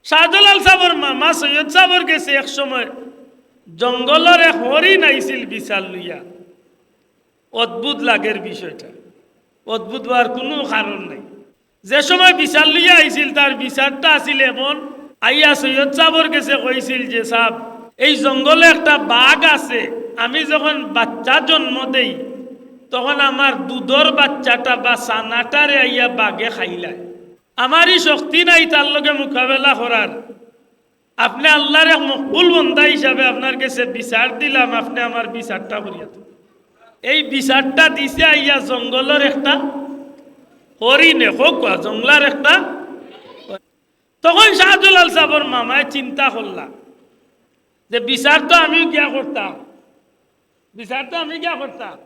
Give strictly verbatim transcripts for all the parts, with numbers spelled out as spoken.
শাহজালাল সাবর মামা সৈয়দ সাবর গেছে এক সময় জঙ্গলর এক হরিণ আইছিল বিচার লইয়া। অদ্ভুত লাগের বিষয়টা, অদ্ভুত অওয়ার কুনু কারণ নাই। যে সময় বিচার লইয়া আইছিল, তার বিচারটা আছিল এমন, আইয়া সৈয়দ সাবর গেছে কইছিল যে, "সাব, এই জঙ্গলে একটা বাঘ আছে, আমি যখন বাচ্চা জন্ম দেই, তখন আমার দুধর বাচ্চাটা বা ছানাটারে আইয়া বাঘে খাইলায়। আমারই শক্তি নাই তার লগে মোকাবেলা করার। আপনে আল্লার এক মকবুল বন্দা হিসাবে আপনার গেছে বিচার দিলাম, আপনে আমার বিচারটা করিয়া দেন।" এই বিচারটা দিছে আইয়া জঙ্গলর একটা হরিণে, কউক্কা, জঙ্গলার একটা। তখন শাহজালাল সাবর মামায় চিন্তা করলা যে, "বিচার তো আমিও গিয়া করতাম, বিচার তো আমি গিয়া করতাম,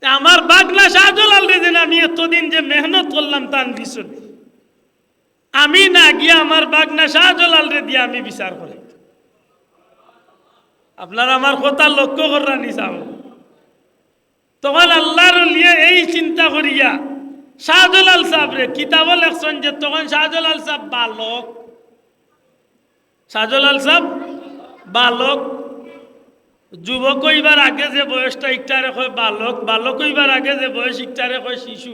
তে আমার বাগনা শাহজালালরে যেন আমি এতদিন যে মেহনত করলাম তান পিছনে, আমি না গিয়া আমার বাগনা শাহজালালরে দিয়া আমি বিচার করি।" আপনারা আমার কথা লক্ষ্য কররা নি চাও? তখন আল্লার ওলিয়ে এই চিন্তা করিয়া শাহজালাল সাবরে, কিতাবো লেখছইন যে তখন শাহজালাল সাব বালক, শাহজালাল সাব বালক, যুবক অইবার আগে যে বয়সটা ইকটারে কয় বালক, বালক অইবার আগে যে বয়স ইকটারে কয় শিশু।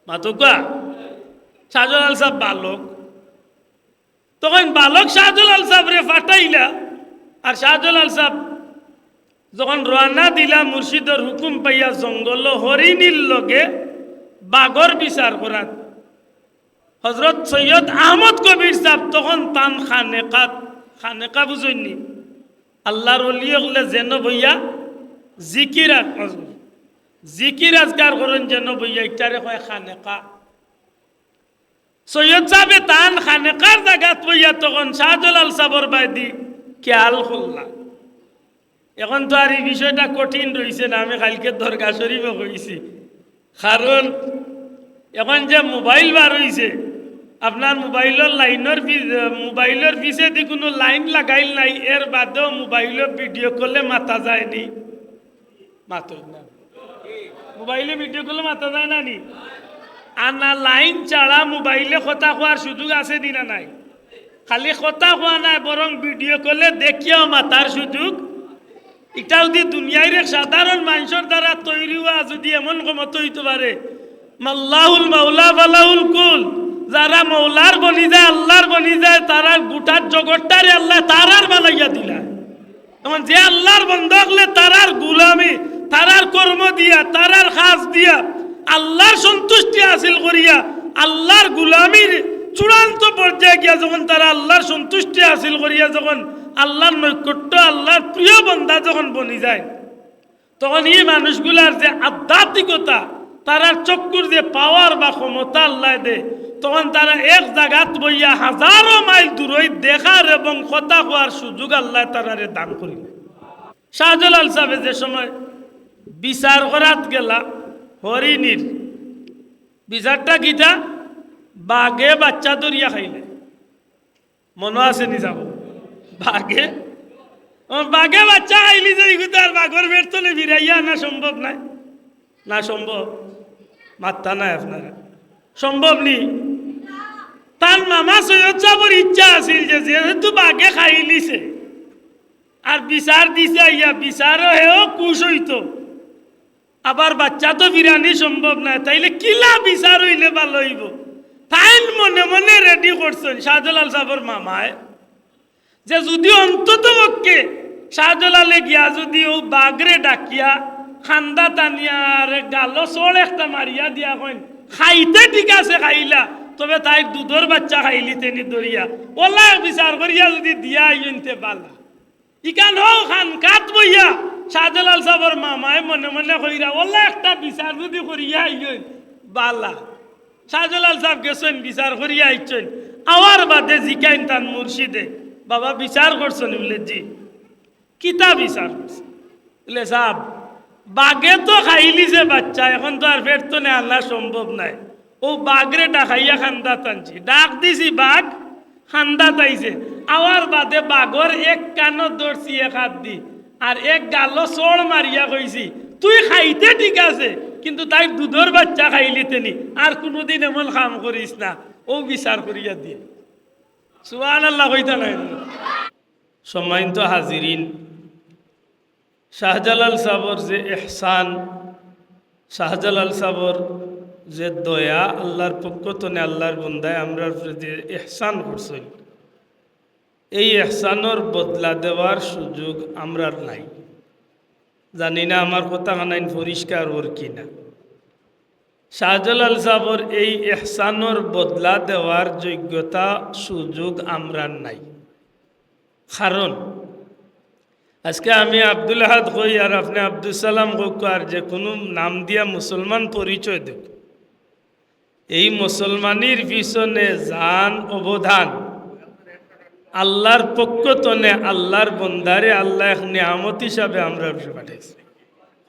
মাতউক্কা, শাহজালাল সাব বালক। তখন বালক শাহজালাল সাবরে পাঠাইলা, আর শাহজালাল সাব যখন রওয়ানা দিলা মুর্শিদর হুকুম পাইয়া জঙ্গলো হরিণীর লগে বাঘর বিচার করাত, হজরত সৈয়দ আহমদ কবির সাব তখন তান খানেকাত, খানেকা বুঝইন নি? আল্লার ওলি অকলে যেন বইয়া জিকির আ-, জিকির আজকার করইন যেন বইয়া, ইটারে কয় খানেকা। সৈয়দ সাবে তান খানেকার জাগাত বইয়া তখন শাহজালাল সাবর বায়দি খেয়াল করলা। এখন তো আর ই বিষয়টা কঠিন রইছে না, আমি কাইলকে দরগা শরীফো কইছি। কারণ এখন যে মোবাইল বার অইছে, আপনার মোবাইলর লাইনর পি-, মোবাইলর পিছেদি কুনু লাইন লাগাইল নাই, এর বাদেও মোবাইলো ভিডিও কলে মাতা যায় নি? মাতইন না। মোবাইলো ভিডিও কলে মাতা যায় না নি? আর না, লাইন ছাড়া মোবাইলো কথা কওয়ার সুযোগ আছে নি না নাই? খালি কথা কওয়া নায়, বরং ভিডিও কলে দেখিয়াও মাতার সুযোগ। ইটা যুদি দুনিয়ার এক সাধারণ মানষর দ্বারা তৈরি অওয়া যুদি এমন ক্ষমতা অইতো পারে, মাল্লাহুল মাওলা ফালাহুল কুল, যারা মৌলার বনি যায়, আল্লার বনি যায়, তারার গুটা জগতটারে আল্লায় তারার বানাইয়া দিলা। এখন যে আল্লার বন্দা অকলে তারার গুলামি, তারার কর্ম দিয়া, তারার কাজ দিয়া আল্লার সন্তুষ্টি হাসিল করিয়া, আল্লার গুলামির চূড়ান্ত পর্যায়ে গিয়া যখন তারা আল্লার সন্তুষ্টি হাসিল করিয়া যখন আল্লার নৈকট্য, আল্লার প্রিয় বন্দা যখন বনি যায়, তখন ই মানুষগুলার যে আধ্যাত্মিকতা, তারার চক্ষুর যে পাওয়ার বা ক্ষমতা আল্লায় দে, তখন তারা এক জাগাত বইয়া হাজারো মাইল দূরই দেখার এবং কথা কওয়ার সুযোগ আল্লায় তারারে দান করিল। শাহজালাল সাবে যে সময় বিচার করাত গেলা হরিণীর, বিচারটা কিতা? বাঘে বাচ্চা ধরিয়া খাইলে। মনো আছে নি যাব? বাঘে, ও, বাঘে বাচ্চা খাইলি যে ইগুতার বাঘর পেট তনে ফিরাইয়া আনা সম্ভব নায়। না সম্ভব? মাত্তা নাই আপনারা। সম্ভব নি? তার মামা সৈয়দ সাবর ইচ্ছা আছিল যে যেহেতু বাঘে খাইলিছে আর বিচার দিছে আইয়া, বিচারো হেও খুশ অইতো, আবার বাচ্চা তো ফিরানি সম্ভব নায়, তাইলে কিলা বিচার অইলে ভালা অইবো? তাইন মনে মনে রেডি করছইন, শাহজালাল সাবর মামায়, যে যুদি অন্তত পক্ষে শাহজালালে গিয়া যুদি অউ বাঘরে ডাকিয়া কান্দাত আনিয়া আর গালো চড় একটা মারিয়া দিয়া কইন, "খাইতে ঠিক আছে খাইলা, তবে তাইর দুধর বাচ্চা খাইলিতে নি ধরিয়া।" অলা বিচার করিয়া যুদি দিয়া আইন তে ভালা। ইখান হউ খানকাত বইয়া শাহজালাল সাবর মামায় মনে মনে কইরা, "অলা একটা বিচার যুদি করিয়া আইন, ভালা।" শাহজালাল সাব গেছইন, বিচার করিয়া আইছইন। আওয়ার বাদে জিকাইন তান মুর্শিদে, "বাবা, বিচার করছো নি?" বুলে, "জি।" "কিতা বিচার করছো?" বুলে, "সাব, বাঘে তো খাইলিছে বাচ্চা, এখন তো আর পেট তনে আনা সম্ভব নায়। অউ বাঘরে ডাকাইয়া কান্দাত আনছি, ডাক দিছি, বাঘ কান্দাত আইছে। আওয়ার বাদে বাঘর এক কানো ধরছি এক আত দি, আর এক গালো চড় মারিয়া কইছি, 'তুই খাইতে ঠিক আছে, কিন্তু তাইর দুধর বাচ্চা খাইলিতে নি, আর কুনুদিন এমন কাম করিস না।' অউ বিচার করিয়া দিয়া।" সুবহানাল্লাহ কইতা নায়। সম্মানিত হাজিরিন, শাহজালাল সাবর যে এহসান, শাহজালাল সাবর যে দয়া, আল্লাহর পক্ষ তনে আল্লাহর বন্দায় আমরার উপরে যে এহসান করছইন, এই এহসানর বদলা দেওয়ার সুযোগ আমরার নাই। জানি না আমার কথা খানাইন পরিষ্কার অর কি না। শাহজালাল সাবর এই এহসানর বদলা দেওয়ার যোগ্যতা, সুযোগ আমরার নাই। কারণ আজকে আমি আব্দুল আহাদ কই আর আপনে আব্দুস সালাম কউক আর যে কুনু নাম দিয়া মুসলমান পরিচয় দেউক, এই মুসলমানির পিছনে জান অবদান আল্লাহর পক্ষ তনে আল্লাহর বন্দারে আল্লায় এক নিয়ামত হিসাবে আমরার উপরে পাঠাইছে।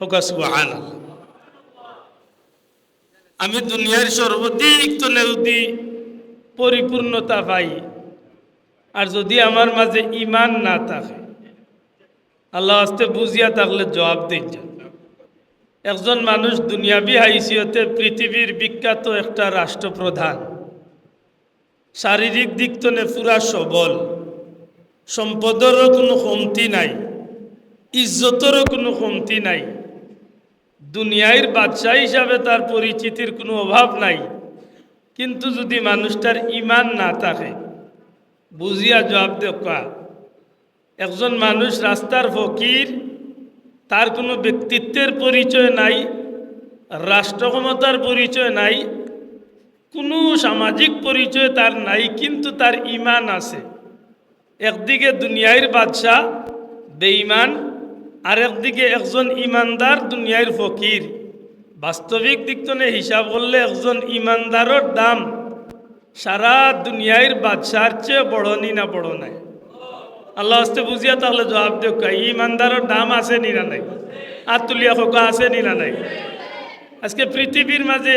কউক্কা সুবহানাল্লাহ। আমি দুনিয়ার সর্বদিক তনে যদি পরিপূর্ণতা পাই, আর যদি আমার মাঝে ইমান না থাকে, আল্লাহ আস্তে বুঝিয়া থাকলে জবাব দেইন যে, একজন মানুষ দুনিয়াবি হাইসিয়তে পৃথিবীর বিখ্যাত একটা রাষ্ট্রপ্রধান, শারীরিক দিক তনে পুরা সবল, সম্পদরও কুনু কমতি নাই, ইজ্জতরও কুনু কমতি নাই, দুনিয়ার বাদশা হিসাবে তার পরিচিতির কুনু অভাব নাই। কিন্তু যদি মানুষটার ইমান না থাকে, বুঝিয়া জবাব দেউক্কা। একজন মানুষ রাস্তার ফকির, তার কুনু ব্যক্তিত্বের পরিচয় নাই, রাষ্ট্র ক্ষমতার পরিচয় নাই, কুনু সামাজিক পরিচয় তার নাই, কিন্তু তার ইমান আছে। একদিকে দুনিয়ার বাদশা বেঈমান, আর একদিকে একজন ইমানদার দুনিয়ার ফকির। বাস্তবিক দিক তনে হিসাব করলে একজন ইমানদারর দাম সারা দুনিয়ার বাদশার চেয়ে বড় নি না বড় নায়? আল্লাহ আস্তে বুঝিয়া থাকলে জবাব দেউক্কা, ইমানদারর দাম আছে নি না নাই? আত তুলিয়া কউক্কা আছে নি না নাই? আজকে পৃথিবীর মাঝে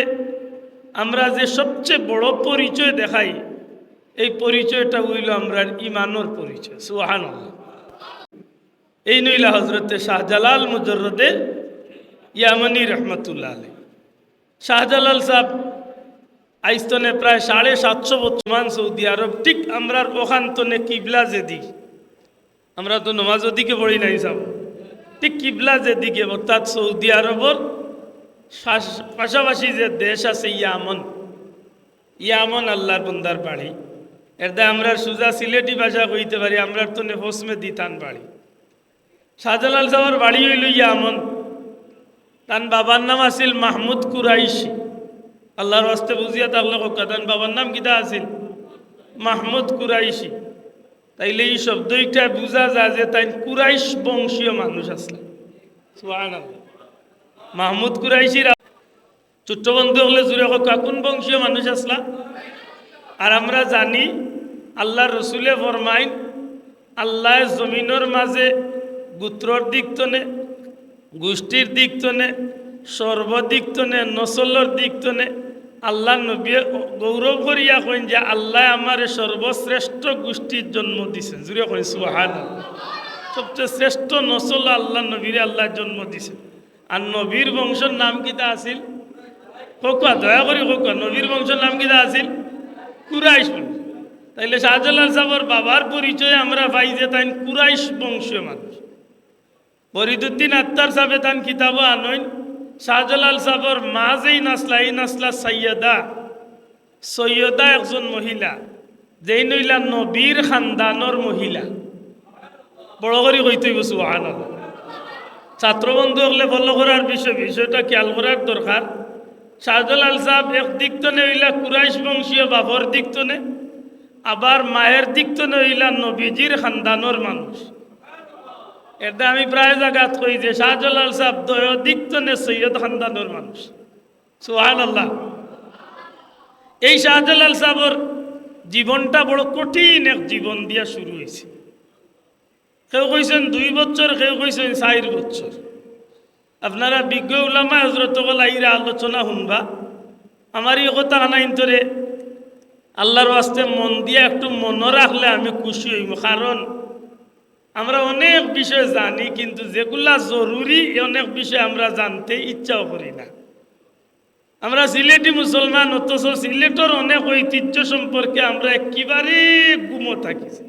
আমরা যে সবচেয়ে বড় পরিচয় দেখাই, এই পরিচয়টা অইলো আমরার ইমানর পরিচয়। সুবহানাল্লাহ। এইন অইলা হজরতে শাহজালাল মুজররদে ইয়ামনি রহমতুল্লাহ আলাইহি। শাহজালাল সাব আইজ তনে প্রায় সাড়ে সাতশো বছর মান সৌদি আরব, ঠিক আমরার অখান তনে কিবলা যেদিক, আমরা তো নমাজ ওদিকে পড়ি নাই সাব, ঠিক কিবলা যেদিকে, অর্থাৎ সৌদি আরবর শাস-, পাশাপাশি যে দেশ আছে ইয়ামন, ইয়ামন আল্লাহর বন্দার বাড়ি। এরদায় আমরার সুজা সিলেটি ভাষা কইতে পারি, আমরার তনে ফসমে দি তান বাড়ি। শাহজালাল সাবর বাড়ি অইলো ইয়ামন। তান বাবার নাম আছিল মাহমুদ কুরাইশি। আল্লাহর ওয়াস্তে বুঝিয়া থাকলে কউক্কা, তান বাবার নাম কিতা আছিল? মাহমুদ কুরাইশি। তাইলে ই শব্দ ইটায় বুঝা যায় যে তাইন কুরাইশ বংশীয় মানুষ আছলা। সুবহানাল্লাহ। মাহমুদ কুরাইশির ছোট্ট বন্ধু অকলে জুরে কউক্কা, কুন বংশীয় মানুষ আছলা? আর আমরা জানি আল্লাহর রসুলে ফরমাইন, আল্লায় জমিনর মাঝে গোত্রর দিক তনে, গোষ্ঠীর দিক তনে, সর্বদিক তনে, নসলর দিক তনে আল্লাহর নবীয়ে গৌরব করিয়া কইন যে আল্লায় আমারে সর্বশ্রেষ্ঠ গোষ্ঠীর জন্ম দিছেন। জুরে কইন সুবহানাল্লাহ। সবচেয়ে শ্রেষ্ঠ নসল আল্লাহর নবীরে আল্লায় জন্ম দিছেন। আর নবীর বংশর নাম কিতা আছিল? কউক্কা, দয়া করি কউক্কা, নবীর বংশর নাম কিতা আছিল? কুরাইশ বংশ। তাইলে শাহজালাল সাবর বাবার পরিচয় আমরা পাই যে তাইন কুরাইশ বংশীয় মানুষ। ফরিদুদ্দিন আত্তার সাবে তান কিতাবো আনইন, শাহজালাল সাবর মা যেইন আছলা, এইন আছলা সৈয়দা, সৈয়দা একজন মহিলা, যেইন অইলা নবীর খানদানর মহিলা। বড় করি কইতে অইবো সুবহানাল্লাহ। ছাত্র বন্ধু অকলে follow করার বিষয়, বিষয়টা খেয়াল করার দরকার। শাহজালাল সাব এক দিক তনে অইলা কুরাইশ বংশীয় বাপর দিক তনে, আবার মায়ের দিক তনে অইলা নবীজির খানদানর মানুষ। এরদায় আমি প্রায় জাগাত কই যে শাহজালাল সাব দয় দিক তনে সৈয়দ খানদানর মানুষ। সুবহানাল্লাহ। এই শাহজালাল সাবর জীবনটা বড় কঠিন এক জীবন দিয়া শুরু অইছে। কেউ কইছইন দুই বছর, কেউ কইছইন চাইর বছর। আপনারা বিজ্ঞ উলামায়ে হজরত অকল আইরা আলোচনা হুনবা। আমার ই কথা খানাইন্তরে আল্লাহর ওয়াস্তে মন দিয়া একটু মনো রাখলে আমি খুশি অইমু, কারণ আমরা অনেক বিষয় জানি, কিন্তু যেগুলা জরুরি, অনেক বিষয় আমরা জানতে ইচ্ছাও করি না। আমরা সিলেটি মুসলমান, অথচ সিলেটর অনেক ঐতিহ্য সম্পর্কে আমরা একেবারে গুমট গেছে।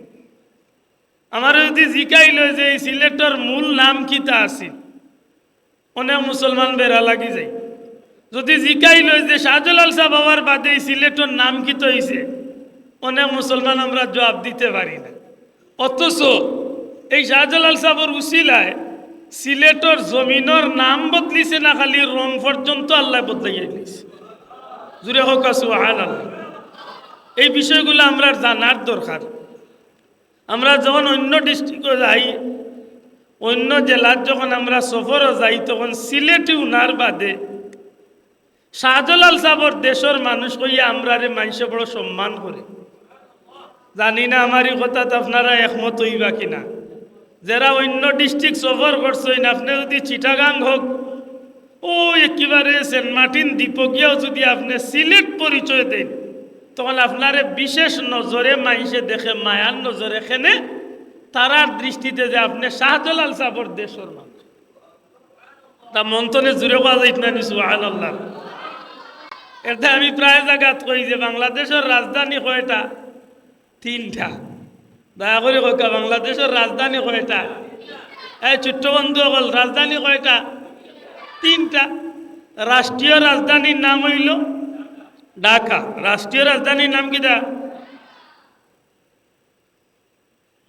আমারে যুদি জিকাইল অয় যে ই সিলেটর মূল নাম কিতা আছিল, অনেক মুসলমান বেড়া লাগি যায়। যুদি জিকাইল অয় যে শাহজালাল সাব আওয়ার বাদে ই সিলেটর নাম কিতা অইছে, অনেক মুসলমান আমরা জুয়াব দিতে পারি না। অথচ এই শাহজালাল সাবর উসিলায় সিলেটর জমিনর নাম বদলিছে না, খালি রং পর্যন্ত আল্লায় বদলাইয়া দিছে। জুরে কউক্কা সুবহানাল্লাহ। এই বিষয়গুলা আমরার জানার দরকার। আমরা যখন অইন্য ডিস্ট্রিক্টো যাই, অইন্য জেলাত যখন আমরা সফরো যাই, তখন সিলেটি হুনার বাদে শাহজালাল সাবর দেশর মানুষ কইয়া আমরারে মাইনষে বড় সম্মান করে। জানি না আমার ই কথাত আপনারা একমত অইবা কিনা। যেরা অইন্য ডিস্ট্রিক্ট সফর করছইন, আপনে যুদি চিটাগাং হউক, অউ একেবারে সেন্ট মার্টিন দ্বীপো গিয়াও যুদি আপনে সিলেট পরিচয় দেইন, তখন আপনারে বিশেষ নজরে মাইনষে দেখে, মায়ার নজরে। কেনে? তারার দৃষ্টিতে যে আপনে শাহজালাল সাবর দেশর মানুষ। তা মন থনে জুরে কওয়া যাইত না নি, সুবহানাল্লাহ। এরদায় আমি প্রায় জাগাত কই যে বাংলাদেশর রাজধানী কয়টা? তিনটা। দয়া করি কউক্কা, বাংলাদেশর রাজধানী কয়টা? এই ছোট্ট বন্ধু অকল, রাজধানী কয়টা? তিনটা। রাষ্ট্রীয় রাজধানীর নাম অইলো ঢাকা। রাষ্ট্রীয় রাজধানীর নাম কিতা?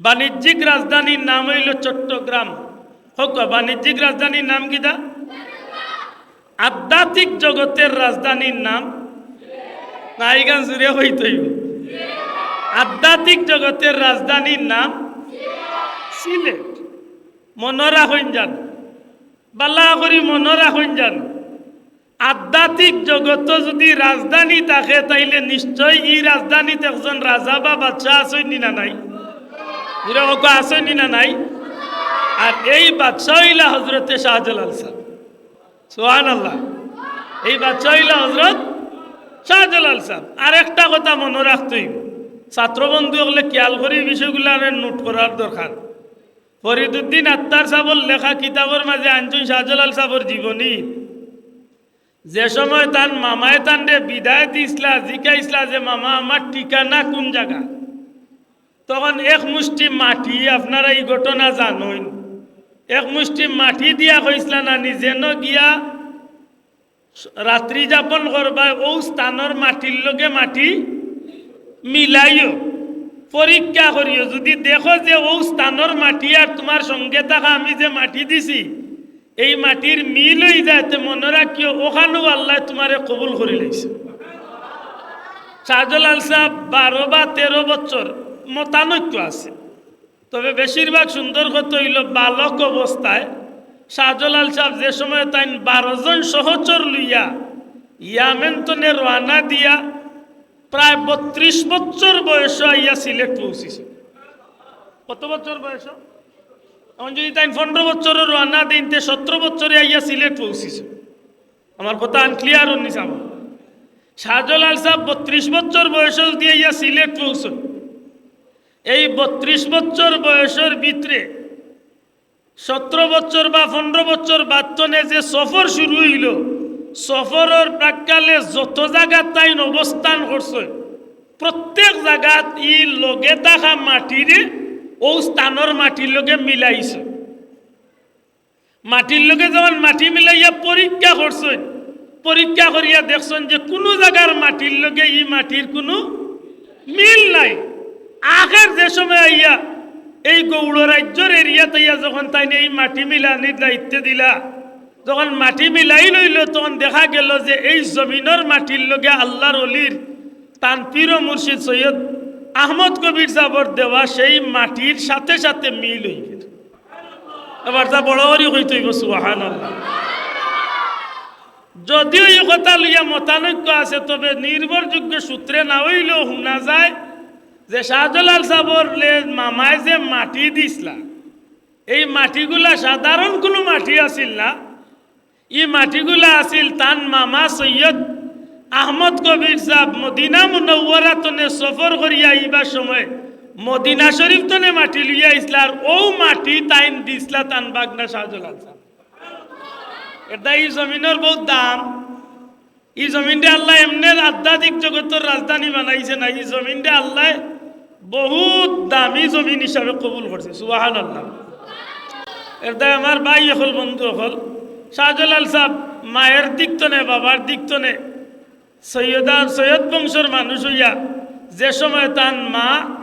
বাণিজ্যিক রাজধানীর নাম অইলো চট্টগ্রাম। কউক্কা, বাণিজ্যিক রাজধানীর নাম কিতা? আধ্যাত্মিক জগতের রাজধানীর নাম? না, ইখান জুরে কইতে অইবো। আধ্যাত্মিক জগতের রাজধানীর নাম সিলেট। মনো রাখইন যান, বালা করি মনো রাখইন যান। আধ্যাত্মিক জগতো যুদি রাজধানী থাকে, তাইলে নিশ্চয় ই রাজধানীত একজন রাজা বা বাদশা আছইন নি না নাই? জুরে কউক্কা, আছইন নি না নাই? আর এই বাদশা অইলা হজরতে শাহজালাল সাব। সুবহানাল্লাহ। এই বাদশা অইলা হজরত শাহজালাল সাব। আরেকটা কথা মনো রাখতে অইবো, ছাত্র বন্ধু অকলে খিয়াল করি ই বিষয়গুলারে নোট করার দরকার। ফরিদুদ্দিন আত্তার সাবর লেখা কিতাবর মাঝে আনছইন শাহজালাল সাবর জীবনী। যে সময় তান মামায় তানরে বিদায় দিছলা, জিকাইছলা যে, "মামা, আমার ঠিকানা কুন জাগা?" তখন এক মুষ্টি মাটি, আপনারা ই ঘটনা জানইন, এক মুষ্টি মাটি দিয়া কইছলা না নি, যেন গিয়া রাত্রি যাপন করবায়, অউ স্থানর মাটির লগে মাটি মিলাইও, পরীক্ষা করিও। যুদি দেখো যে অউ স্থানর মাটি আর তুমার সঙ্গে থাকা আমি যে মাটি দিছি, এই মাটির মিল অইযায়, তে মনো রাখিও, অখানউ আল্লায় তুমারে কবুল করিলাইছে। শাহজালাল সাব বারো বা তেরো বছর, মতানৈক্য আছে, তবে বেশিরভাগ সুন্দর কথা অইলো, বালক অবস্থায় শাহজালাল সাব যে সময় তাইন বারো জন সহচর লইয়া ইয়ামেন তনে রওয়ানা দিয়া প্রায় বত্রিশ বছর বয়সো আইয়া সিলেট পৌঁছিছে। কত বছর বয়সো? এখন যুদি তাইন পনরো বছরো রওয়ানা দেইন, তে সতরো বছরে আইয়া সিলেট পৌঁছিছে। আমার কথা আনক্লিয়ার অইনি সাব। শাহজালাল সাব বত্রিশ বছর বয়সো যুদি আইয়া সিলেট পৌঁছইন, এই বত্রিশ বছর বয়সর ভিতরে সতরো বছর বা পনরো বছর বাদ তনে যে সফর শুরু অইলো, সফরর প্রাক্কালে যত জাগাত তাইন অবস্থান করছইন, প্রত্যেক জাগাত ই লগে থাকা মাটিরে অউ স্থানর মাটির লগে মিলাইছইন। মাটির লগে যখন মাটি মিলাইয়া পরীক্ষা করছইন, পরীক্ষা করিয়া দেখছইন যে কুনু জাগার মাটির লগে ই মাটির কুনু মিল নাই। আখের যে সময় আইয়া এই গৌড় রাজ্যর এরিয়াত আইয়া যখন তাইন এই মাটি মিলানির দায়িত্বে দিলা, যখন মাটি মিলাই লইলো, তখন দেখা গেলো যে এই জমিনর মাটির লগে আল্লার অলির তান পীর ও মুর্শিদ সৈয়দ আহমদ কবির সাবর দেওয়া সেই মাটির সাথে সাথে মিল অইগেছে। এবার তা বড় করি কইতে অইবো, সুবহানাল্লাহ। যদিও ই কথা লইয়া মতানৈক্য আছে, তবে নির্ভরযোগ্য সূত্রে না অইলেও হুনা যায় যে শাহজালাল সাবর লে মামায় যে মাটি দিছলা, এই মাটিগুলা সাধারণ কুনু মাটি আছিল না। ই মাটিগুলা আছিল তান মামা সৈয়দ আহমদ কবির সাব মদিনা মুনাওয়ারা তনে সফর করিয়া আইবার সময় মদিনা শরীফ তনে মাটি লইয়া আইছলা, আর অউ মাটি তাইন দিছলা তান ভাগনা শাহজালাল সাব। এরদায় ই জমিনর বউত দাম। ই জমিনরে আল্লায় এমনে আধ্যাত্মিক জগতর রাজধানী বানাইছে না, ই জমিনরে আল্লায় বহুত দামি জমিন হিসাবে কবুল করছে। সুবহানাল্লাহ। এর দায় আমার ভাই অকল, বন্ধু অকল, শাহজালাল সাহেব মায়ের দিক তনে, বাবার দিক তনে সৈয়দা, সৈয়দ বংশর মানুষ অইয়া যে সময় তান মা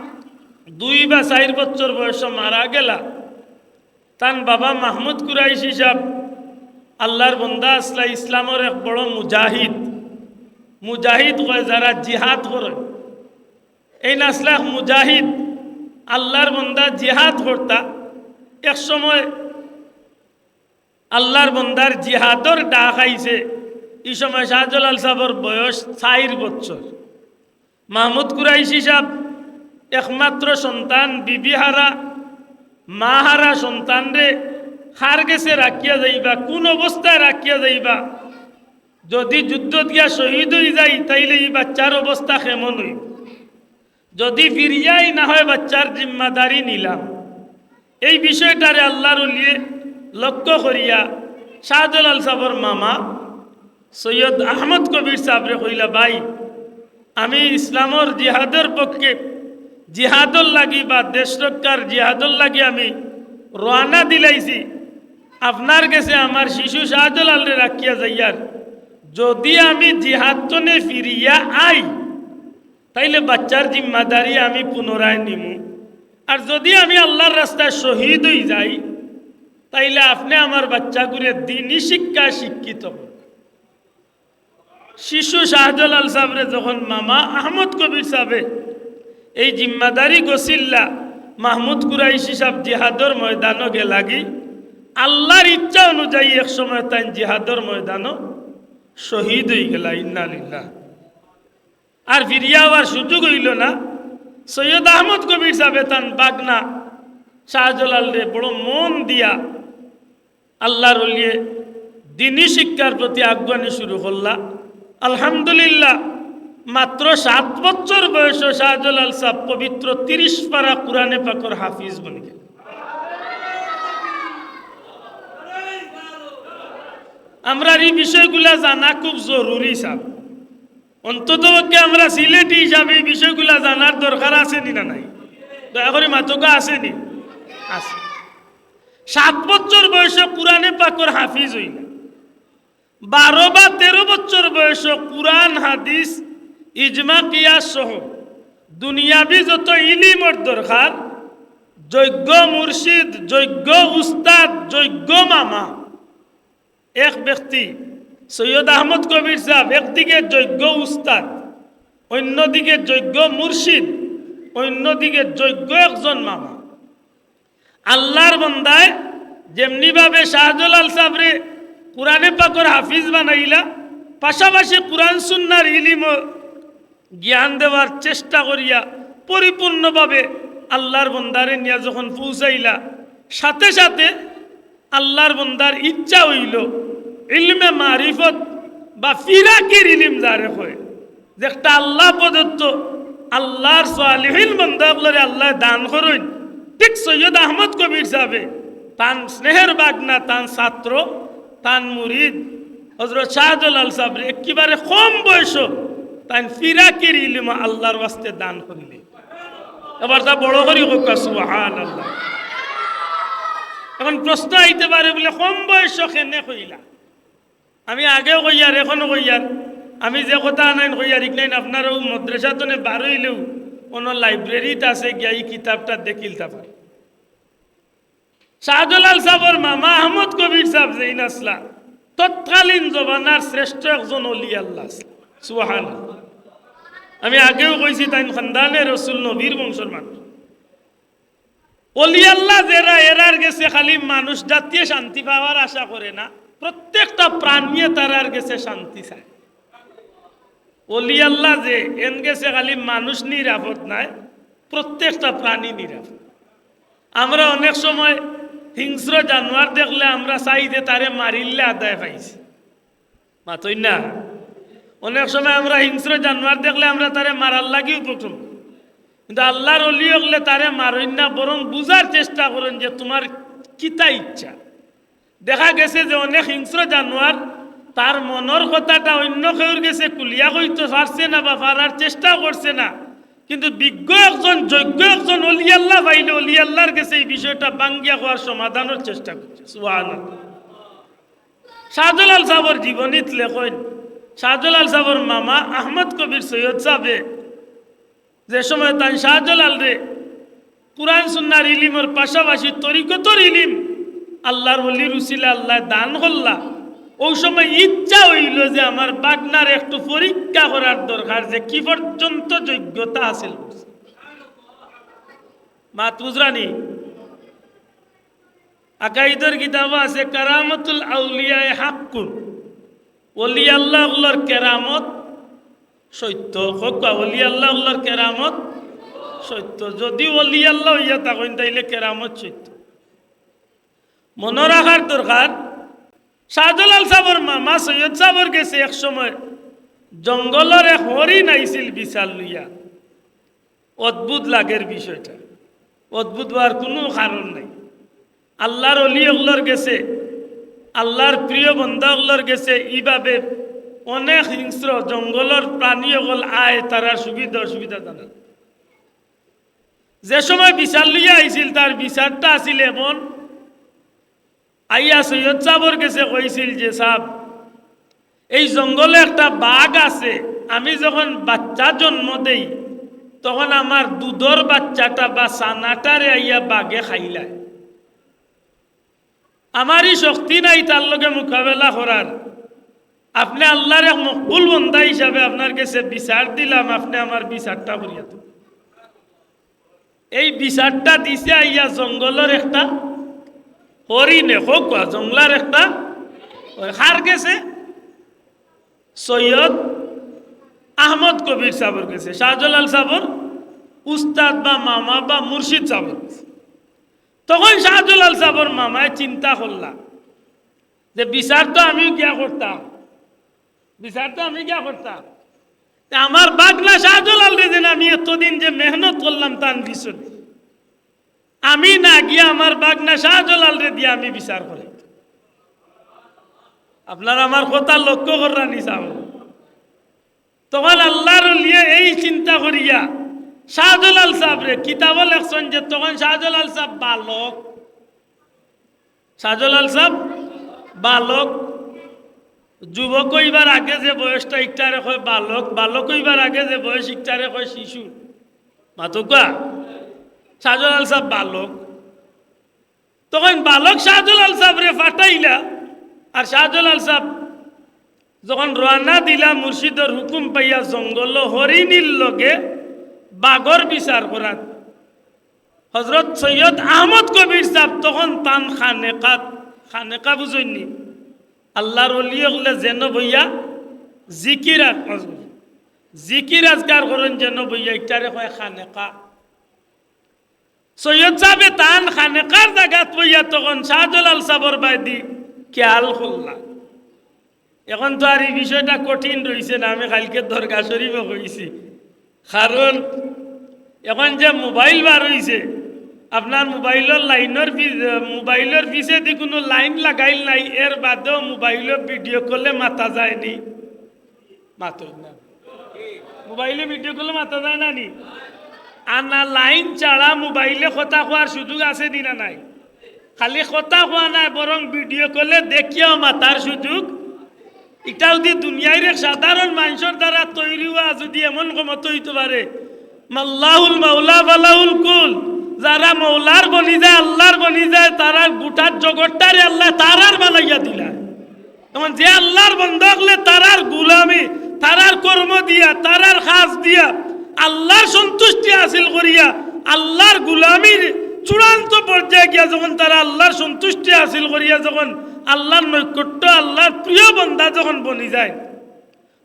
দুই বা চাইর বছর বয়সে মারা গেলা, তান বাবা মাহমুদ কুরাইশি সাহেব আল্লাহর বন্দা আছলা, ইসলামর এক বড় মুজাহিদ। মুজাহিদ কয় যারা জিহাদ করে, এইন আছলা এক মুজাহিদ, আল্লাহর বন্দা জিহাদ করতা। এক সময় আল্লাহর বন্দার জিহাদর ডাক আইছে। ই সময় শাহজালাল সাহেবর বয়স চাইর বছর। মাহমুদ কুরাইশি সাহেব একমাত্র সন্তান, বিবি হারা, মা হারা সন্তানরে কার গেছে রাখিয়া যাইবা, কোন অবস্থায় রাখিয়া যাইবা? যদি যুদ্ধত গিয়া শহীদ অই যাই, তাইলে ই বাচ্চার অবস্থা কেমন অইবো? যদি ফিরিয়াই না হয়, বাচ্চার জিম্মাদারি নিলাম। এই বিষয়টারে আল্লাহর ওলিয়ে লক্ষ্য করিয়া শাহজালাল সাহেবর মামা সৈয়দ আহমদ কবির সাহেবরে কইলা, "ভাই, আমি ইসলামর জিহাদর পক্ষে, জিহাদর লাগি বা দেশ রক্ষার জিহাদর লাগি আমি রওয়ানা দিলাইছি। আপনার গেছে আমার শিশু শাহজালালরে রাখিয়া যাইয়ার। যদি আমি জিহাদ তনে ফিরিয়া আই, তাইলে বাচ্চার জিম্মাদারি আমি পুনরায় নিমু। আর যদি আমি আল্লাহর রাস্তায় শহীদ অই যাই, তাইলে আপনে আমার বাচ্চাগুরে দ্বীনি শিক্ষায় শিক্ষিত করবা।" শিশু শাহজালাল সাহেবরে যখন মামা আহমদ কবির সাহেবে এই জিম্মাদারি গছিল্লা, মাহমুদ কুরাইশি সাহেব জিহাদর ময়দানো গেলাগি, আল্লাহর ইচ্ছা অনুযায়ী এক সময় তাইন জিহাদর ময়দানো শহীদ অই গেলা। ইন্না লিল্লাহ। আর ফিরিয়া আওয়ার সুযোগ অইলো না। সৈয়দ আহমদ কবির সাহেবে তান বাগনা শাহজালালরে বড় মন দিয়া আল্লাহর ওলিয়ে দ্বীনি শিক্ষার প্রতি আগুয়ানি শুরু করলা। আলহামদুলিল্লাহ, মাত্র সাত বছর বয়সে শাহজালাল সাহেব পবিত্র তিরিশ পারা কোরআনে পাকর হাফিজ বনি গেলা। আমরার ই বিষয়গুলা জানা খুব জরুরি, সাব। অন্ততপক্ষে আমরা সিলেটি হিসাবে ই বিষয়গুলা জানার দরকার আছে নি না নাই? দয়া করি মাতউক্কা, আছে নি? আছে। সাত বছর বয়সে কোরআনে পাকর হাফিজ অইলা। বারো বা তেরো বছর বয়সে কোরআন, হাদিস, ইজমা, কিয়াস সহ দুনিয়াবি যত ইলিমর দরকার, যোগ্য মুর্শিদ, যোগ্য উস্তাদ, যোগ্য মামা, এক ব্যক্তি সৈয়দ আহমদ কবির সাহেব একদিকে যোগ্য উস্তাদ, অন্যদিকে যোগ্য মুর্শিদ, অন্যদিকে যোগ্য একজন মামা। আল্লাহর বন্দায় যেমনিভাবে শাহজালাল সাহেবরে কোরআনে পাকর হাফিজ বানাইলা, পাশাপাশি কোরআন সুন্নার ইলিমও জ্ঞান দেওয়ার চেষ্টা করিয়া পরিপূর্ণভাবে আল্লাহর বন্দারে নিয়া যখন পৌঁছাইলা, সাথে সাথে আল্লাহর বন্দার ইচ্ছা অইলো ইলমে মারিফত বা ফিরাকির ইলিম যারে কয়, যে একটা আল্লাহ প্রদত্ত, আল্লাহর সালিহিন বন্দা অকলরে আল্লায় দান করইন। ঠিক সৈয়দ আহমদ কবির সাহেবে তান স্নেহের বাগনা, তান ছাত্র, তান মুরিদ হযরত শাহজালাল সাহেবরে একেবারে কম বয়সো তাইন ফিরাকির ইলিম আল্লাহর ওয়াস্তে দান করিলে। এবার তা বড় করি কউক্কা, সুবহানাল্লাহ। এখন প্রশ্ন আইতে পারে বুলে, কম বয়সো কেনে কইলা? আমি আগেও কইয়ার, এখনো কইয়ার, আমি যে কথা আনাইন কইয়ার, ইকনাইন আপনারাও মাদ্রাসা তনে বার অইলেও অনো লাইব্রেরিত আছে, গিয়া ই কিতাবটা দেখিলতা পারে। শাহজালাল সাহেবর মামা আহমদ কবির সাহেব যেইন আছলা, তৎকালীন জমানার শ্রেষ্ঠ একজন অলি আল্লাহ আছলা। সুবহানাল্লাহ। আমি আগেও কইছি, তাইন খান্দানে রসুল, নবীর বংশর মানুষ। অলি আল্লাহ যেরা, এরার গেছে খালি মানুষ জাতিয়ে শান্তি পাওয়ার আশা করে না, প্রত্যেকটা প্রাণীয়ে তারার গেছে শান্তি চায়। অলি আল্লাহ যে, এন গেছে খালি মানুষ নিরাপদ নায়, প্রত্যেকটা প্রাণী নিরাপদ। আমরা অনেক সময় হিংস্র জানোয়ার দেখলে আমরা চাই যে তারে মারিলে আদায় পাইছি। মাতইন না? অনেক সময় আমরা হিংস্র জানোয়ার দেখলে আমরা তারে মারার লাগিউ প্রথম। কিন্তু আল্লাহর অলি অকলে তারে মারইন না, বরং বুঝার চেষ্টা করইন যে তুমার কিতা ইচ্ছা। দেখা গেছে যে অনেক হিংস্র জানোয়ার তার মনর কথাটা অইন্য কেউর গেছে খুলিয়া কইতো পারছে না বা পারার চেষ্টাও করছে না, কিন্তু বিজ্ঞ একজন, যোগ্য একজন অলি আল্লাহ পাইলে অলি আল্লাহর গেছে এই বিষয়টা ভাঙ্গিয়া কওয়ার সমাধানর চেষ্টা করছে। সুবহানাল্লাহ। শাহজালাল সাবর জীবনীত লেখইন, শাহজালাল সাবর মামা আহমদ কবির সৈয়দ সাবে যে সময় তান শাহজালালরে কুরআন সুন্নাহর ইলিমর পাশাপাশি তরিকতর ইলিম আল্লাহর ওলির উসিলা আল্লায় দান করলা, অউ সময় ইচ্ছা অইলো যে আমার ভাগনার একটু পরীক্ষা করার দরকার যে কি পর্যন্ত যোগ্যতা হাসিল করছে। মাত বুঝরানি? আকাইদর কিতাবো আছে, কারামাতুল আউলিয়ায়ে হাক্কুন, ওলি আল্লাহ অকলর কেরামত সত্য। কউক্কা, ওলি আল্লাহ অকলর কেরামত সত্য। যদি ওলি আল্লাহ অইয়া থাকইন, তাইলে কেরামত সত্য। মনো রাখার দরকার, শাহজালাল সাবর মামা সৈয়দ সাবর গেছে এক সময় জঙ্গলর এক হরিণ আইছিল বিছার লইয়া। অদ্ভুত লাগের বিষয়টা, অদ্ভুত অওয়ার কুনু কারণ নাই। আল্লাহর ওলি অকলর গেছে, আল্লাহর প্রিয় বন্দা অকলর গেছে ইভাবে অনেক হিংস্র জঙ্গলর প্রাণী অকল আয়, তারার সুবিধা অসুবিধা জানার। যে সময় বিছার লইয়া আইছিল, তার বিছারটা আছিল এমন, আইয়া সৈয়দ সাবর গেছে কইছিল যে, "সাব, এই জঙ্গলো একটা বাঘ আছে, আমি যখন বাচ্চা জন্ম দেই, তখন আমার দুধর বাচ্চাটা বা ছানাটারে আইয়া বাঘে খাইলায়। আমার ই শক্তি নাই তার লগে মোকাবেলা করার। আপনে আল্লাহর এক মকবুল বন্দা হিসাবে আপনার গেছে বিচার দিলাম, আপনে আমার বিচারটা করিয়া দেন।" এই বিচারটা দিছে আইয়া জঙ্গলর একটা হরিণে, কউক্কা, জঙ্গলার একটা, ওই কার গেছে? সৈয়দ আহমদ কবির সাবর গেছে, শাহজালাল সাবর উস্তাদ বা মামা বা মুর্শিদ সাবর গেছে। তখন শাহজালাল সাবর মামায় চিন্তা করলা যে বিচার তো আমিও গিয়া করতাম, বিচার তো আমি গিয়া করতাম। তে আমার ভাগনা শাহজালালরে যেন আমি এতদিন যে মেহনত করলাম তান পিছনে, আমি না গিয়া আমার ভাগনা শাহজালালরে দিয়া আমি বিচার করাই। আপনারা আমার কথা লক্ষ্য কররানি চাও। তখন আল্লাহর ওলিয়ে এই চিন্তা করিয়া শাহজালাল সাবরে কিতাবো লেখছইন যে তখন শাহজালাল সাব বালক, শাহজালাল সাব বালক, যুবক অইবার আগে যে বয়সটা ইকটারে কয় বালক, বালক অইবার আগে যে বয়স ইকটারে কয় শিশু। মাতউক্কা, শাহজালাল সাব বালক। তখন বালক শাহজালাল সাবরে পাঠাইলা, আর শাহজালাল সাব যখন রওয়ানা দিলা মুর্শিদর হুকুম পাইয়া জঙ্গলো হরিণীর লগে বাঘর বিচার করাত, হজরত সৈয়দ আহমদ কবির সাব তখন তান খানেকাত, খানেকা বুঝইননি, আল্লাহর ওলি অকলে যেন বইয়া জিকির আজ-, জিকির আজগার করইন যেন বইয়া, ইটারে কয় খানেকা। সৈয়দ সাবে তান খানেকার জাগাত বইয়া তখন শাহজালাল সাবর বায়দি খেয়াল করলা। এখন তো আর ই বিষয়টা কঠিন রইছে না, আমি কাইলকে দরগা শরীফো কইছি। কারণ এখন যে মোবাইল বার অইছে, আপনার মোবাইলর লাইনর পি-, মোবাইলর পিছেদি কুনু লাইন লাগাইল নাই, এর বাদেও মোবাইলো ভিডিও কলে মাতা যায়নি। মাতইন না। মোবাইলো ভিডিও কলে মাতা যায় না নি? আর না, লাইন ছাড়া মোবাইলো কথা কওয়ার সুযোগ আছে নি না নাই? খালি কথা কওয়া নায়, বরং ভিডিও কলে দেখিয়াও মাতার সুযোগ। ইটা যুদি দুনিয়ার এক সাধারণ মানষর দ্বারা তৈরি অওয়া যুদি এমন ক্ষমতা অইতো পারে, মাল্লাহুল মাওলা ফালাহুল কুল, যারা মৌলার বনি যায়, আল্লাহর বনি যায়, তারার গুটা জগতটারে আল্লায় তারার বানাইয়া দিলা। এখন যে আল্লাহর বন্দা অকলে তারার গুলামি, তারার কর্ম দিয়া, তারার কাজ দিয়া আল্লাহর সন্তুষ্টি হাসিল করিয়া, আল্লাহর গুলামির চূড়ান্ত পর্যায়ে গিয়া যখন তারা আল্লাহর সন্তুষ্টি হাসিল করিয়া যখন আল্লাহর নৈকট্য, আল্লাহর প্রিয় বন্দা যখন বনি যায়,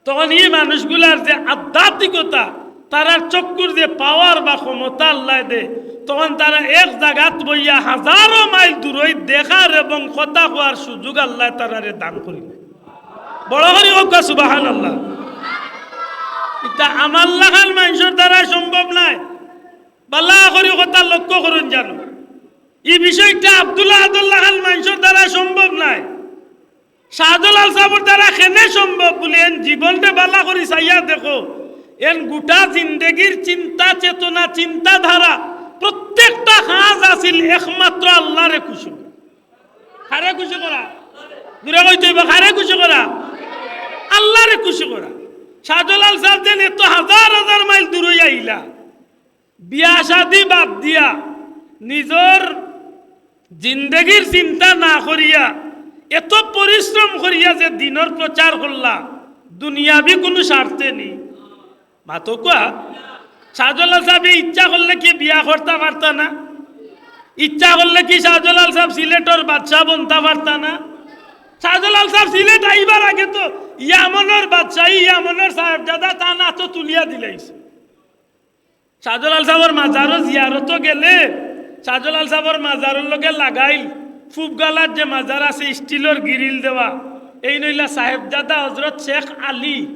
তখন ই মানুষগুলার যে আধ্যাত্মিকতা, তারার চক্ষুর যে পাওয়ার বা ক্ষমতা আল্লায় দে, তখন তারা এক জাগাত বইয়া হাজারো মাইল দূরই দেখার এবং কথা কওয়ার সুযোগ আল্লায় তারারে দান করি। বড় করি কউক্কা সুবহানাল্লাহ। ইটা আমার লাখান মানষর দ্বারা সম্ভব নায়। বালা করি কথা লক্ষ্য করুন জানো, ই বিষয়টা আব্দুল আহাদর লাখান মানষর দ্বারা সম্ভব নায়। শাহজালাল সাবর দ্বারা কেনে সম্ভব বুলে এন জীবনরে বালা করি চাইয়া দেখো। এন গোটা জিন্দেগির চিন্তা চেতনা, চিন্তাধারা, প্রত্যেকটা কাজ আছিল একমাত্র আল্লাহরে খুশি করা। কারে খুশি করা? জোরে কইতে অইবো, কারে খুশি করা? আল্লাহরে খুশি করা। শাহজালাল সাব যেন এত হাজার হাজার মাইল দূরই আইলা, বিয়া শাদি বাদ দিয়া, নিজর জিন্দেগির চিন্তা না করিয়া, এত পরিশ্রম করিয়া যে দিনর প্রচার করলা, দুনিয়াবি কুনু স্বার্থে নি। মাতউক্কা। শাহজালাল সাবে ইচ্ছা করলে কি বিয়া করতা পারতা না? ইচ্ছা করলে কি শাহজালাল সাব সিলেটর বাদশা বনতা পারতা না? শাহজালাল সাব সিলেট আইবার আগে তো ইয়ামনর বাদশাই, ইয়ামনর সাহেবজাদা তান আতো তুলিয়া দিলাইছে। শাহজালাল সাবর মাজারো জিয়ারতো গেলে, শাহজালাল সাবর মাজারর লগে লাগাইল ফুবগালার যে মাজার আছে, স্টিলর গিরিল দেওয়া, এইন অইলা সাহেবজাদা হজরত শেখ আলী।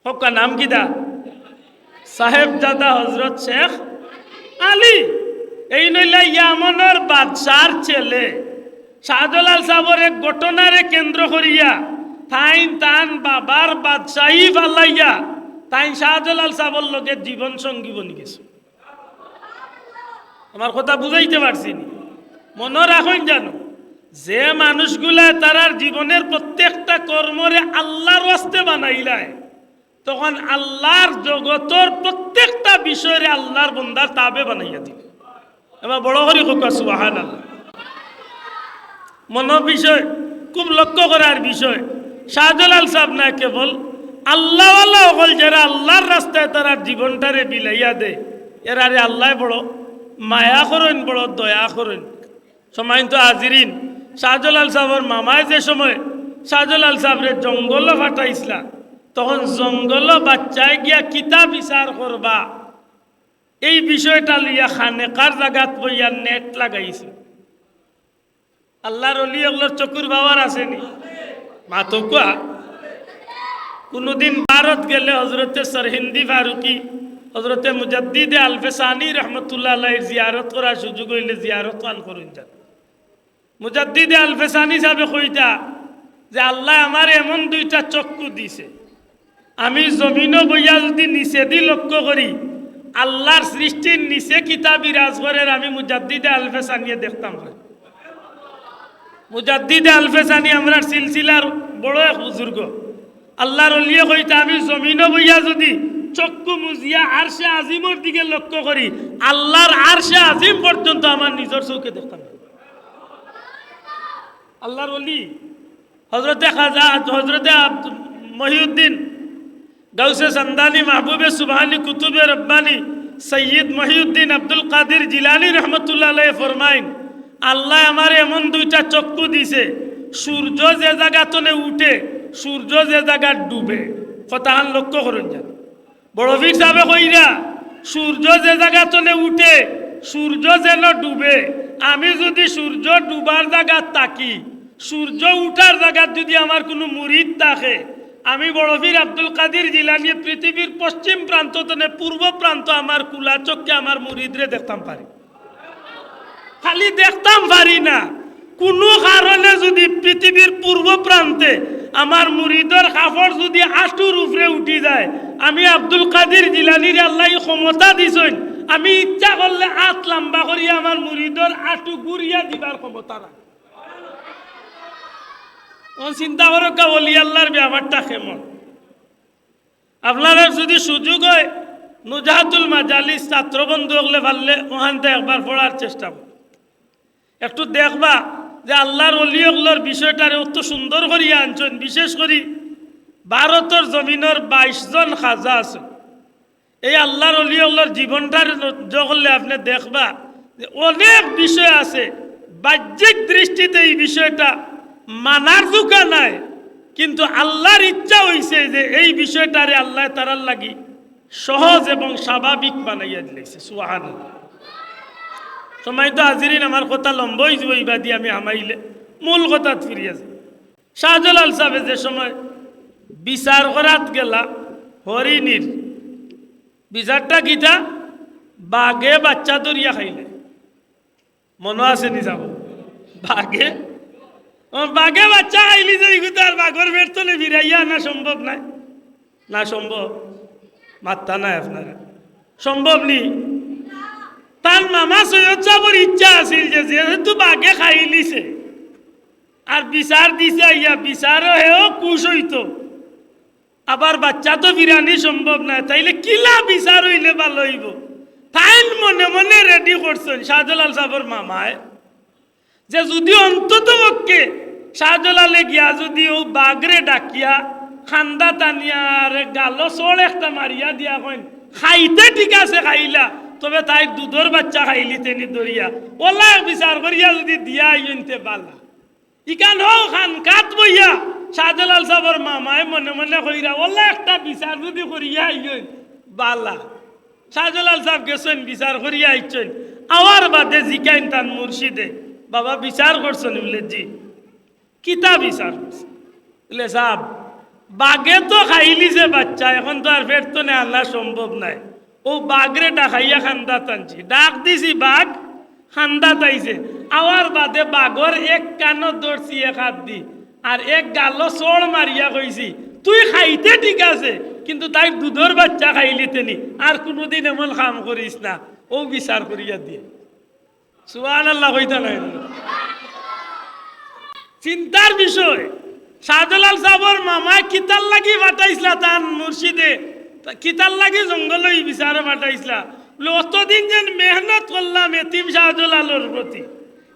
হক্কা নাম কিতা? সাহেবজাদা হজরত শেখ আলী। এইন অইলা ইয়ামনর বাদশার ছেলে। শাহজালাল সাবর এক ঘটনারে কেন্দ্র করিয়া তাইন তান বাবার বাদশাহী ফালাইয়া তাইন শাহজালাল সাবর লগে জীবন সঙ্গী বনি গেছে। আমার কথা বুঝাইতে পারছি নি? মনো রাখইন জানো, যে মানুষগুলায় তারার জীবনের প্রত্যেকটা কর্মরে আল্লাহর ওয়াস্তে বানাইলায়, তখন আল্লাহর জগতর প্রত্যেকটা বিষয়রে আল্লাহর বন্দার তাবে বানাইয়া দিল। এবার বড় করি কউক্কা সুবহানাল্লাহ। মনো বিষয়, খুব লক্ষ্য করার বিষয়। শাহজালাল সাব নায় কেবল, আল্লাহওয়ালা অকল যেরা আল্লাহর রাস্তায় তারার জীবনটারে বিলাইয়া দেয়, এরারে আল্লায় বড় মায়া করইন, বড় দয়া করইন। সম্মানিত হাজিরিন, শাহজালাল সাবর মামায় যে সময় শাহজালাল সাবরে জঙ্গলো ফাটাইছলা, তখন জঙ্গলো বাদশায় গিয়া কিতা বিচার করবা, এই বিষয়টা লইয়া খানেকার জাগাত বইয়া net লাগাইছে। আল্লাহর অলি অকলর চকুর পাওয়ার আছে নি? মাতউক্কা। কুনুদিন ভারত গেলে হজরতে সরহিন্দি ফারুকি, হজরতে মুজাদ্দিদে আলফে সানি রহমতুল্লাহ আলাইহির জিয়ারত করার সুযোগ অইলে জিয়ারত খান করইন যান। মুজাদ্দিদে আলফে সানি সাবে কইতা যে, "আল্লায় আমারে এমন দুইটা চক্ষু দিছে, আমি জমিনো বইয়া যুদি নিচেদি লক্ষ্য করি, আল্লাহর সৃষ্টির নিচে কিতা বিরাজ করের আমি মুজাদ্দিদে আলফে সানিয়ে দেখতাম পারি।" মুজাদ্দিদে আলফে সানি আমরার সিলসিলার বড় এক বুজুর্গ। আল্লাহর অলিয়ে কইতা, "আমি জমিনো বইয়া যুদি চক্ষু মুজিয়া আরশে আজিমর দিকে লক্ষ্য করি, আল্লাহর আরশে আজিম পর্যন্ত আমার নিজর চউখে দেখতাম পারি।" আল্লাহর অলি হজরতে খাজা, হজরতে আব্দ-, মহিউদ্দিন, গাউসে সান্দানি, মাহবুবে সুবহানি, কুতুবে রব্বানি, সৈয়দ মহিউদ্দিন আব্দুল কাদির জিলানী রহমতুল্লাহ আলাইহি ফরমাইন, "আল্লায় আমারে এমন দুইটা চক্ষু দিছে, সূর্য যে জাগা তনে উঠে, সূর্য যে জাগাত ডুবে।" কথাখান লক্ষ্য করইন যান। বড় পীর সাবে কইরা, "সূর্য যে জাগা তনে উঠে, সূর্য যেন ডুবে। আমি যুদি সূর্য ডুবার জাগাত থাকি, সূর্য উঠার জাগাত যুদি আমার কুনু মুরিদ থাকে, আমি বড় পীর আব্দুল কাদির জিলানী পৃথিবীর পশ্চিম প্রান্ত তনে পূর্ব প্রান্ত আমার কুলা চক্ষে আমার মুরিদরে দেখতাম পারি।" খালি দেখতাম পারি না, কুনু কারণে যুদি পৃথিবীর পূর্ব প্রান্তে আমার মুরিদর কাপড় যুদি আটুর উপরে উঠি যায়, আমি আব্দুল কাদির জিলানীরে আল্লায় ই ক্ষমতা দিছইন, আমি ইচ্ছা করলে আত লাম্বা করি আমার মুরিদর আটু ঘুরিয়া দিবার ক্ষমতা রাখি। অখন চিন্তা করউক্কা, অলি আল্লাহর ব্যাপারটা কেমন? আপনারার যুদি সুযোগ অয়, নুজহাতুল মাজালিস ছাত্রবন্ধু অকলে পারলে অখানতা একবার পড়ার চেষ্টা করউক্কা। একটু দেখবা যে আল্লাহর অলি অকলর বিষয়টারে অত সুন্দর করিয়া আনছইন। বিশেষ করি ভারতর জমিনর বাইশ জন খাজা আছে। এই আল্লাহর অলি অকলর জীবনটারে নজর করলে আপনে দেখবা যে অনেক বিষয় আছে, বাহ্যিক দৃষ্টিতে ই বিষয়টা মানার যোগ্য নায়, কিন্তু আল্লাহর ইচ্ছা অইছে যে এই বিষয়টারে আল্লায় তারার লাগি সহজ এবং স্বাভাবিক বানাইয়া দিলাইছে। সুবহানাল্লাহ। সম্মানিত হাজিরিন, আমার কথা লম্বা অইযিবো, ইবাদি আমি হামাইলে মূল কথাত ফিরিয়া যাই। শাহজালাল সাবে যে সময় বিচার করাত গেলা হরিণীর, বিচারটা কিতা? বাঘে বাচ্চা ধরিয়া খাইলে। মনো আছে নি সাব? বাঘে, ও, বাঘে বাচ্চা খাইলি যে ইগু তো আর বাঘর পেট তনে ফিরাইয়া আনা সম্ভব নায়। না সম্ভব? মাত্তা নাই আপনারা, সম্ভব নি? তান মামা সৈয়দ সাবর ইচ্ছা আছিল যে যেহেতু বাঘে খাইলিছে আর বিচার দিছে আইয়া, বিচারও হেও খুশ অইতো, আবার বাচ্চা তো ফিরানি সম্ভব নায়, তাইলে কিলা বিচার অইলে ভালা অইবো? তাইন মনে মনে রেডি করছইন, শাহজালাল সাবর মামায়, যে যুদি অন্তত পক্ষে শাহজালালে গিয়া যুদি অউ বাঘরে ডাকিয়া কান্দাত আনিয়া আর গালো চড় একটা মারিয়া দিয়া কইন, "খাইতে ঠিক আছে খাইলা, তবে তাইর দুধর বাচ্চা খাইলিতে নি ধরিয়া।" অলা এক বিচার করিয়া যুদি দিয়া আইন তে ভালা। ইখান হউ খানকাত বইয়া শাহজালাল সাবর মামায় মনে মনে কইরা, "অলা একটা বিচার যুদি করিয়া আইন, ভালা।" শাহজালাল সাব গেছইন, বিচার করিয়া আইছইন। আওয়ার বাদে জিকাইন তান মুর্শিদে, "বাবা, বিচার করছো নি?" বুলে, "জি।" "কিতা বিচার করছো?" বুলে, "সাব, বাঘে তো খাইলিছে বাচ্চা, এখন তো আর ফেরত নে আনা সম্ভব নায়। অউ বাঘরে ডাকাইয়া কান্দাত আনছি, ডাক দিছি, বাঘ কান্দাত আইছে। আওয়ার বাদে বাঘর এক কানো ধরছি এক আত দি, আর এক গালো চড় মারিয়া কইছি, 'তুই খাইতে ঠিক আছে, কিন্তু তাইর দুধর বাচ্চা খাইলিতে নি, আর কুনুদিন এমন কাম করিস না।' অউ বিচার করিয়া দিয়া।" সুবহানাল্লাহ কইতা নায়। চিন্তার বিষয়, শাহজালাল সাবর মামায় কিতার লাগি পাঠাইছলা তান মুর্শিদে, তা কিতার লাগি জঙ্গলো ই বিচারো পাঠাইছলা? বুলে, "অতদিন যেন মেহনত করলাম এতিম শাহজালালর প্রতি,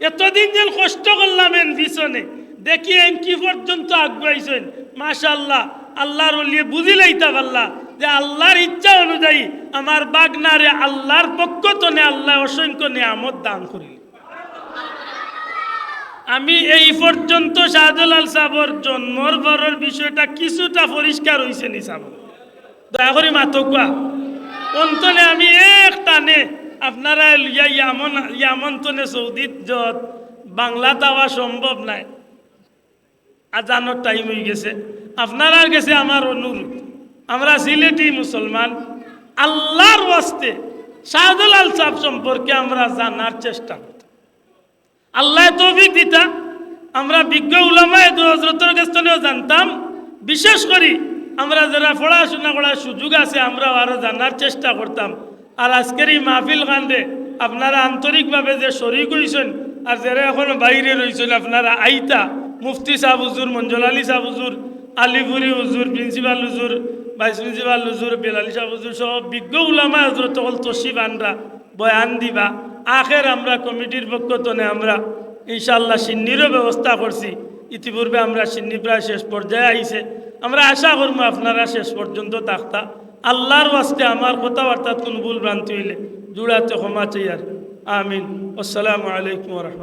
এতদিন যেন কষ্ট করলাম এন পিছনে, দেখি এন কি পর্যন্ত আগুয়াইছইন।" মাশাআল্লাহ, আল্লার ওলিয়ে বুঝিলাইতা পারলা যে আল্লার ইচ্ছা অনুযায়ী আমার বাগনারে আল্লার পক্ষ তনে আল্লায় অসংখ্য নিয়ামত দান করিল। আমি এই পর্যন্ত শাহজালাল সাবর জন্মর পরর বিষয়টা কিছুটা পরিষ্কার অইছে নি সাব? দয়া করি মাতউক্কা। অন্তনে আমি এক টানে আপনারারে লইয়া ইয়ামন, ইয়ামন তনে সৌদিত যত বাংলাত আওয়া সম্ভব নায়। আজানর টাইম অইগেছে। আপনারার গেছে আমার অনুরোধ, আমরা সিলেটি মুসলমান, আল্লার ওয়াস্তে শাহজালাল সাব সম্পর্কে আমরা জানার চেষ্টা করতাম। আল্লায় তৌফিক দিতা, আমরা বিজ্ঞ উলামায়ে হযরতর গেছ তনেও জানতাম। বিশেষ করি আমরা যেরা পড়াশুনা করার সুযোগ আছে, আমরাও আরো জানার চেষ্টা করতাম। আর আজকের ই মাহফিল খানরে আপনারা আন্তরিকভাবে যে শরিক অইছইন, আর যেরা এখনো বাইরে রইছইন, আপনারা আইতা, মুফতি সাব হুজুর, মঞ্জুর আলী সাব হুজুর, আলিপুরি হুজুর, প্রিন্সিপাল হুজুর, ভাইস প্রিন্সিপাল হুজুর, বেলালি সাব হুজুর সহ বিজ্ঞ উলামায়ে হযরত অকল তশরিফ আনরা, বয়ান দিবা। আখের আমরা কমিটির পক্ষ তনে আমরা ইনশাআল্লাহ শিন্নিরও ব্যবস্থা করছি। ইতিপূর্বে আমরা শিন্নি প্রায় শেষ পর্যায়ে আইছে। আমরা আশা করমু আপনারা শেষ পর্যন্ত থাকতা। আল্লার ওয়াস্তে আমার কথাবার্তাত কুনু ভুল ভ্রান্তি অইলে জুড়াতে ক্ষমা চাইয়ার। আমিন। আসসালামু আলাইকুম ওয়া রাহমাতুল্লাহ।